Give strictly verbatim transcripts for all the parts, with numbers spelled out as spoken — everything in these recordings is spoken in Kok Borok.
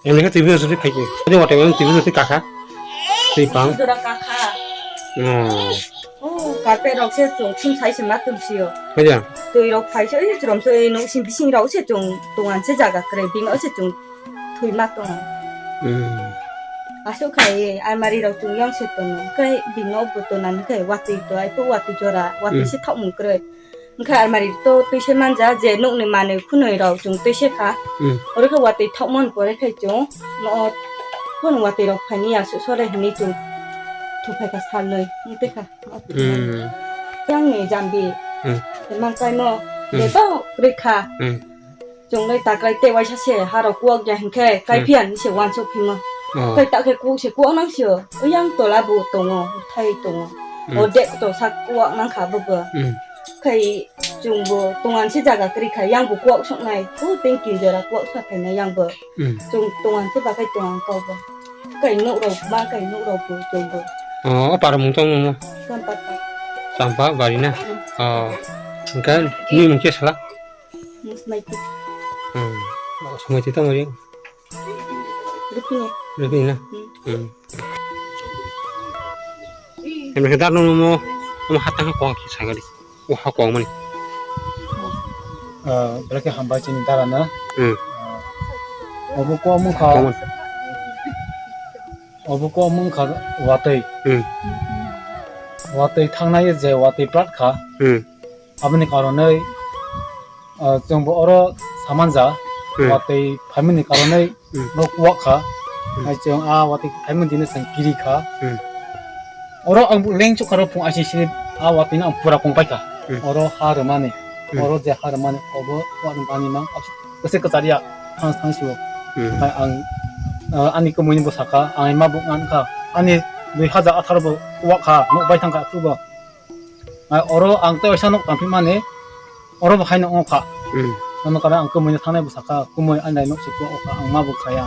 Emni khe twi bwswk twi phai khe. Ani watwi emni twi bwswk twi kakha. Twi pang. Jora kakha. Oh. Oh, carpet rok se chwng thum sai se ma tum sio. Kaya. Twi rok phai se, oi chwram se, oi nuk sing bising rok se chwng tongan se jaga kwrwi, bini o se chwng thwi ma tongo. Hmm. Aswk khai almari rok chwng yang se tongo. Kai bini o bo tonani khai watwi to, ai po watwi jora, watwi Hmm. se thok mung kwrwi. Wngkha almari to twi se manja je nokni manwi khwnwi rok chwng twi se kha. Hmm. Oro khe watwi thokmani pore khe chwng no phone watwi rok phaini ya su sore hwnwi chwng thuphai kha salnwi wng twi kha. Hmm. Yang ni jambi. Hmm. Mang kai mo Hmm. je to rikha. Hmm. Chwng nai takrai tei waisa se harok kuak ya hinkhe kai Hmm. phiya ni se wansuk phimo. Oh. Kai ta khe kuk se kuak nang sio. Yang tola bo tongo, thai tongo. Hmm. O dek to sak kuak nang kha bo bo. Hmm. Khai chwngbo tongan se jaga kwrwi kha, yang bo kuak soknai, o tei kin jora kuak sa phainai yang bo. Hmm. Chwng tongan se bakai tongan kok bo. Kai nok rok ma kai nok rok bo chwngbo. Oh, o para mung tong mo? Champa. Champa bari na? Hmm. Oh. Hingke ni mung khe sala? Mung smai ti. Hmm. Oh, smai ti tong ri. Rupini. Rupini na? Hmm. Hmm. Hingke dar no mo, mo hatang kong khe sagari. O ha kwang mani. Ah, belai khe hambai chini dara na. Hmm. Ah, obo kwang mung kha. Kwang mani. Obo kwang mung kha watwi. Hmm. Watwi thangnai je watwi prat kha. Hmm. Aboni karonwi, ah, chwngbo oro samanja Hmm. watwi phaimani karonwi Hmm. Nok kuak kha. Hmm. Hai chwng a watwi phaimani dino chwng kiri kha. Hmm. Oro ang leng chukha ro phung aisi sini a watwi no ang pura kong paikha. Hmm. Oro ha rwmani. Hmm. Oro je ha rwmani obo kuak rwmani mang bwswk kwchar ya thang thang sio. Hmm. Hai ang, ah, ani kwmwi ni bwsa kha, ang ma buk ngan kha. Ani dui hajar atharo bo kuak kha, nok bai thang kha, khubo. Ai, oro ang tei waisa nok tangphimani, oro bo haino wngkha. Hmm. Ano kana ang kwmwi no thangnai bo saka, kwmwi ani nok se kwkha, ang ma bo khaya.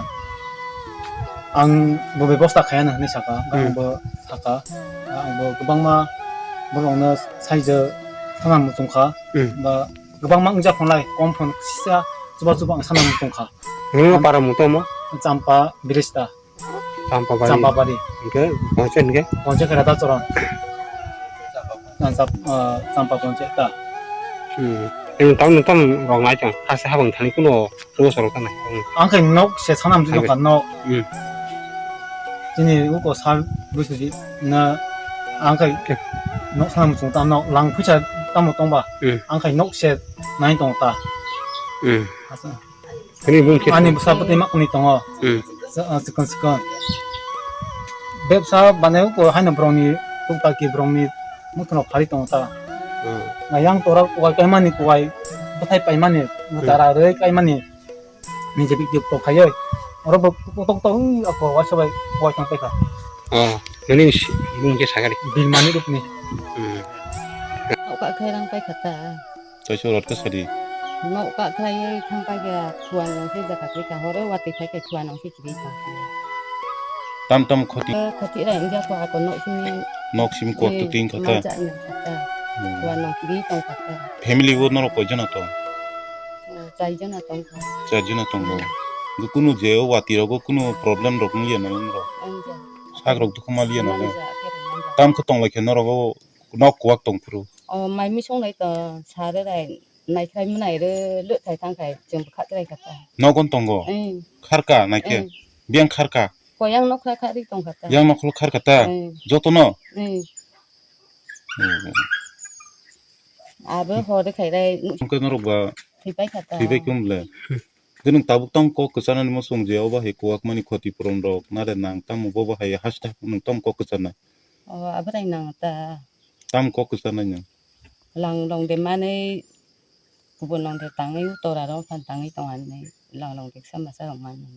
Ang bo bebosta khaya na hinwi saka, Hmm. ang bo saka, ang bo kwbangma borokno saijak sana muchung kha, Hmm. ba kwbangma wngjak phonai, kom phon sisa chuba chuba ang sana muchung kha. Nini para mung tongmo? Champa Birista. Champabari. Champabari. Hingke, Ponchek hingke? Ponchek khe Radhacharan. Champa, ah, Champa Ponchek ta. Hmm. Emon tam, tam rok nai tong. Hase habang thani kuno, kuno sorok tanai. Hmm. Ang khe nok se sanam jino Hingke. Ka nok. Hmm. Chini uko sal busuji na ang khe Ke. Nok sanam chung ta nok lang phuisa tamo tongba. Hmm. Ang khe nok se nai tong ta. Hmm. Asa. Ani bung khe Ani bwsa bwtwi makni tongo. Hmm. Sa-, ah, sikon sikon. Bebsa banayo ko haino borokni tuktaki borokni muthunok phari tongo ta. Hmm. Na yang tora kuwai kaimani kuwai bwthai paimani Hmm. tara rwi kaimani. Ni je bikti tok khayo. Oro bo tok tok ui ako waisa bai kuwai tong paikha. Oh, nini si-, bung khe sagari. Bilmani rupni. Hmm. Oka khe rang paikha ta. Tei se rot khe sadi. Nok ka khlaiwi thang paikha, thuan rong se jaka khlai ka horo, watwi phai khe thuan rong se kiri ka. Tam tam khoti. Eh, khoti rai wngya kho ako nok simi. Nok simi kok Eh, tu ting kha ta. Manjak ni kha ta. Hmm. Thuan rong kiri tong kha ta. Family o norok koi jona tong? Eh, chai jona tong kha. Char jona tongo. Kunu je o watwi rogo kunu problem rok wngya na nang rok? Wngya. Sak rok dukhu maliya na nang? Manjak, khe rw manjak. Tam khe tong lai khe norok o nok kuwak tong phuru. O mai misong nai to sare rai nai khlai mwnai re le thai thang khai chwng kha trai kha ta. Nogon tongo. Eh. Kharka nai khe. Eh. Biang kharka. Ko yang nok kha kha ri tong kha ta. Yang nok kharka ta. Eh. Joto no. Eh. Eh. Abo hor de khai rai. Mungke norok ba. Thwi pai kha ta. Thwi pai kum le. Hwnkhe nwng tabuk tamo kok kwcharnani muchung je, obo hai kuwak mani khoti puron rok nare nang tamo bobo hai haste nwng tamo kok kwcharnai? O, aborai nang ta. Tamo kok kwcharnai nwng? Lang rong de manwi, kubun rong de tangwi, tora rok phan tangwi tong ani, lang rong de kisa masa rok manwi.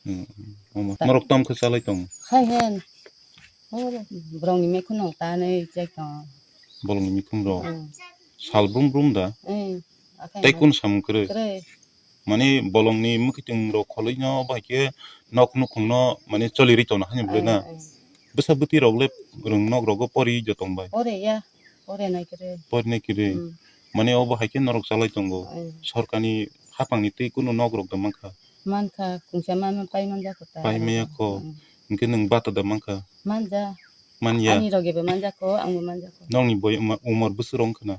Hmm, omo. Ta- Norok tamo khe chalai tong? Hai hen. O, borokni mekhun rok tanwi chai tong. Bolongni mikhum rok. Hmm. Sal brum brum da? Hmm. Tei kun samung kwrwi? Kwrwi. Mani bolongni mwkhitwng rok kholwi no bai khe nok nukhung no mani choli ri tongna hani bwlwi na. Eh, eh. Bwsa bwtwi rok le rwng nok rogo pori jo tong bai. Pore ya, pore nai kre. Pori nai kre. Hmm. Mani obo hai khe norok chalai tongo. Eh. Sorkarni hapang ni twi kunu nok rok da mankha. Mankha, kungsa manma pai manjakho ta. Pai maya kho. Mm. Hwnkhe nwng bata da mankha? Manja. Manya? Ani rogebo manjakho, angbo manjakho. Nokni boi uma-, umor bwswk rok wngkha na?